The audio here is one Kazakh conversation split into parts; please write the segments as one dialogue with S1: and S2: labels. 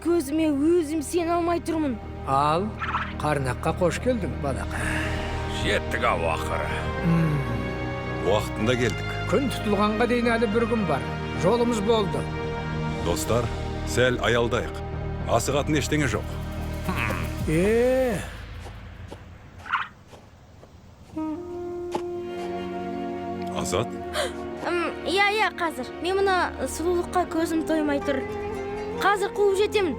S1: Көзіме өзім сене алмай тұрмын.
S2: Ал, Қарнаққа қош келдің, балақа.
S3: Жеттік ау ақыры.
S4: Уақытында келдік.
S2: Күн тұтылғанға дейін әлі бір күн бар. Жолымыз болды.
S4: Достар, сәл аялдайық. Асығатын ештеңе жоқ.
S2: Е,
S4: Азат,
S1: Иә, иә, қазір. Мен мына сұлулыққа көзім тоймай тұр. Қазір қуып жетемін.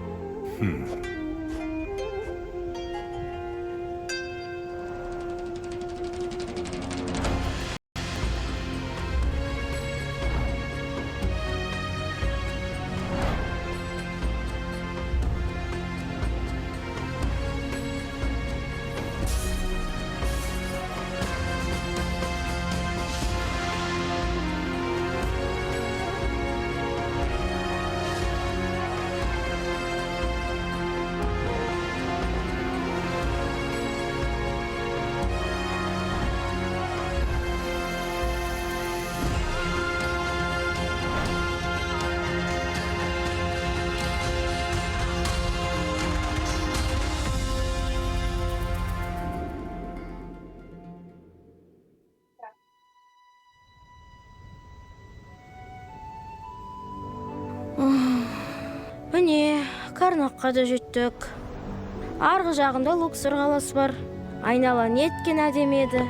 S1: Міне, Карнаққа да жеттік. Арғы жағында Луксор қаласы бар. Айнала неткен әдемі еді.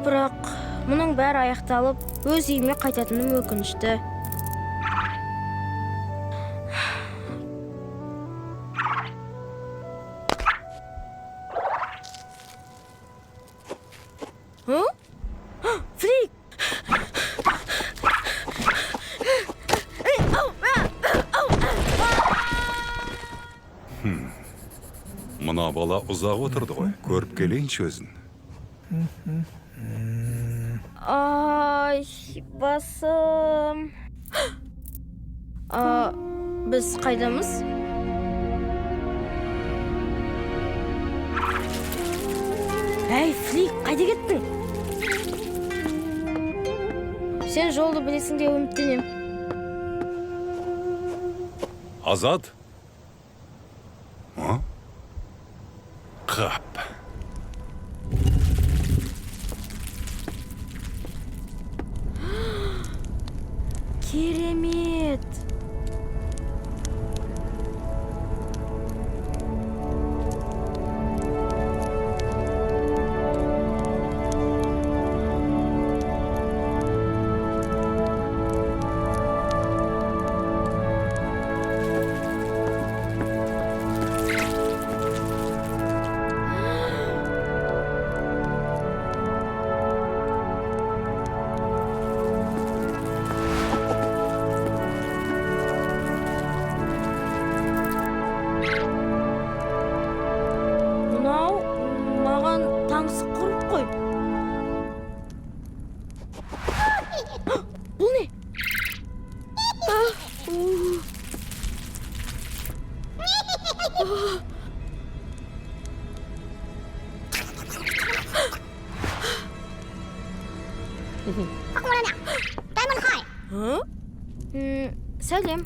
S1: Бірақ мұның бәрі аяқталып, өз үйіме қайтатыным өкінішті. Hı? Флик!
S4: Мына бала ұзақ отырды ғой. Көріп келейінші өзін.
S1: Ай, басым. А, біз қайдамыз? Әй, Флик, қайда кеттің? Сен жолды білесің деп үміттенем.
S4: Азат? А? Қап.
S1: Керемет. Мынау маған таңсық құрып қой. Бұл не? А, у. А? Сәлем.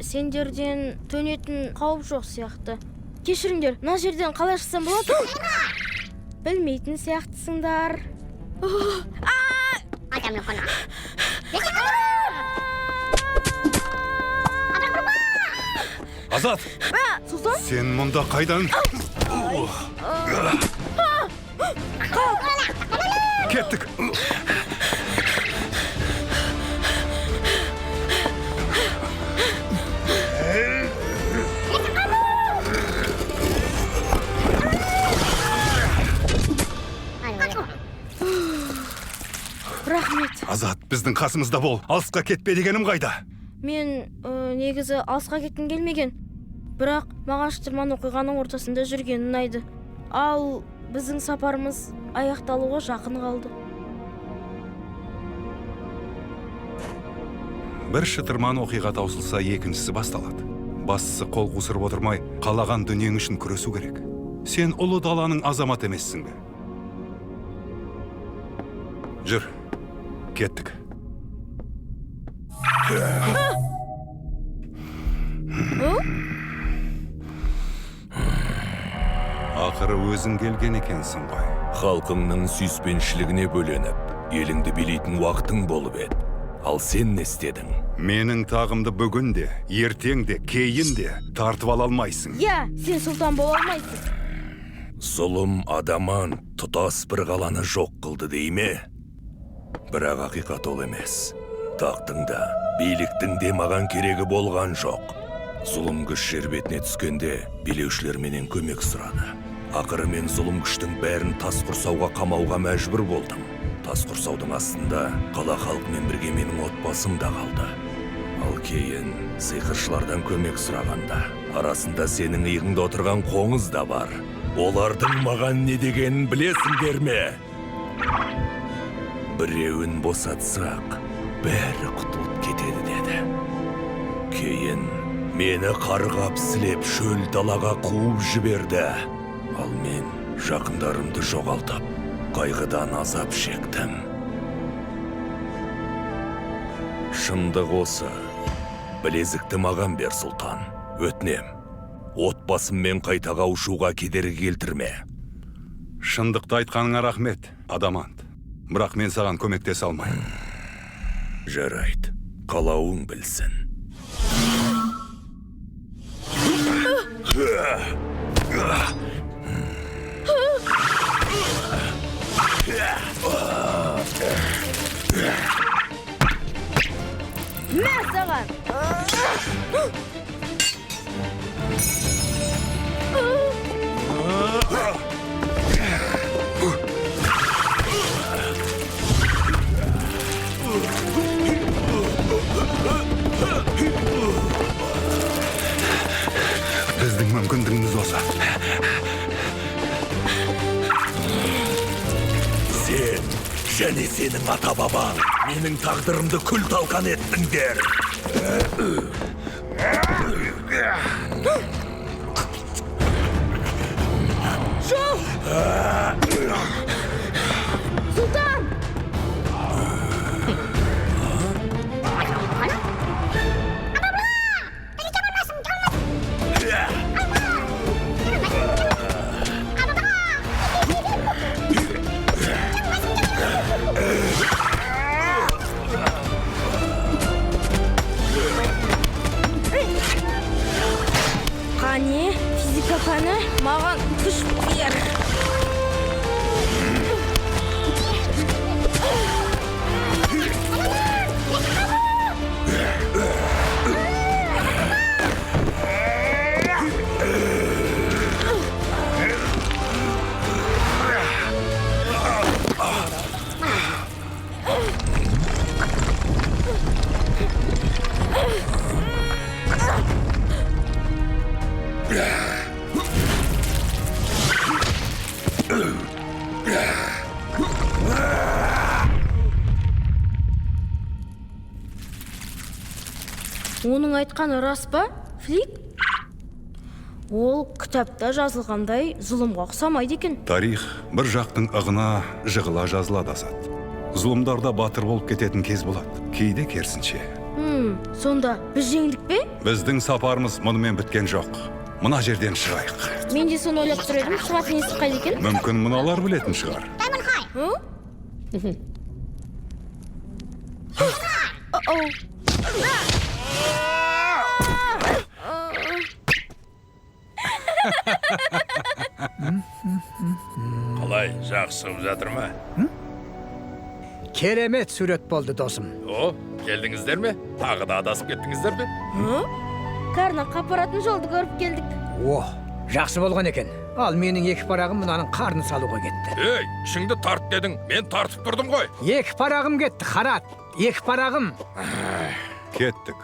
S1: Сендерден төнетін қауіп жоқ сияқты. Кешіріңдер, мына жерден қалай шықсам болады? Білмейтін сияқтысыңдар.
S4: Азат!
S1: Сұлтан?
S4: Сен мұнда қайдан? Кеттік.
S1: Рахмет.
S4: Азат, біздің қасымызда бол. Алысқа кетпе дегенім қайда?
S1: Мен негізі алысқа кеткім келмеген. Бірақ маған шытырман оқиғаның ортасында жүрген ұнайды. Ал біздің сапарымыз аяқталуға жақын қалды.
S4: Бір шытырман оқиға таусылса, екіншісі басталады. Бастысы қол қусырып отырмай, қалаған дүниең үшін күресу керек. Сен ұлы даланың азаматы емессің бе? Жүр, кеттік. Ақыры өзің келген екенсің ғой.
S3: Халқыңның сүйіспеншілігіне бөленіп, еліңді билейтін уақытың болып еді. Ал сен не істедің?
S4: Менің тағымды бүгін де, ертең де, кейін де тартып ала алмайсың.
S1: Иә, сен сұлтан бола алмайсың.
S3: Зұлым Адамант тұтас бір қаланы жоқ қылды дей ме? Бірақ ақиқат ол емес. Тақтың да, биліктің де маған керегі болған жоқ. Зұлым күш жер бетіне түскенде билеушілер менен көмек сұрады. Ақыры мен зұлым күштің бәрін тас құрсауға қамауға мәжбүр болдым. Тас құрсаудың астында қала халқымен бірге менің отбасым да қалды. Ал кейін сиқыршылардан көмек сұрағанда, арасында сенің иығыңда отырған қоңыз да бар. Олардың маған не дегенін білесіңдер ме? Біреуін босатсақ, бәрі құтылып кетеді деді. Кейін мені қарғап сілеп шөл далаға қуып жіберді. Ал мен жақындарымды жоғалтып, қайғыдан азап шектім. Шындық осы. Білезікті маған бер, сұлтан. Өтінем. Отбасыммен қайта қауышуға кедергі келтірме.
S4: Шындықты айтқаныңа рахмет, Адамант. Бірақ мен саған көмектесе алмаймын.
S3: Жарайды, қалауың білсін.
S1: Мә саған!
S4: Біздің мүмкіндігіміз осы.
S3: Сен және сенің ата-бабаң менің тағдырымды күл талқан еттіңдер.
S1: Жоқ! Сұлтан! Қане, физика пәні маған күш бер. Оның айтқаны рас па, Флик? Ол кітапта жазылғандай зұлымға ұқсамайды екен.
S4: Тарих бір жақтың ығына жығыла жазылады, Азат. Зұлымдарда батыр болып кететін кез болады. Кейде керісінше.
S1: Сонда біз жеңдік пе?
S4: Біздің сапарымыз мұнымен біткен жоқ. Мына жерден шығайық.
S1: Мен де соны ойлап тұр едім, шығатын есік қайда екен?
S4: Мүмкін мыналар білетін шығар.
S1: О-оу.
S3: Қалай, жақсы шығып жатыр ма?
S2: Керемет сурет болды, досым.
S3: О, келдіңіздер ме? Тағы да адасып кеттіңіздер ме?
S1: Карнаққа апаратын жолды көріп келдік.
S2: О, жақсы болған екен. Ал менің екі парағым мынаның қарнын салуға кетті.
S3: Ей, ішіңді тарт дедің. Мен тартып тұрдым ғой.
S2: Екі парағым кетті, Харат. Екі парағым.
S4: Кеттік.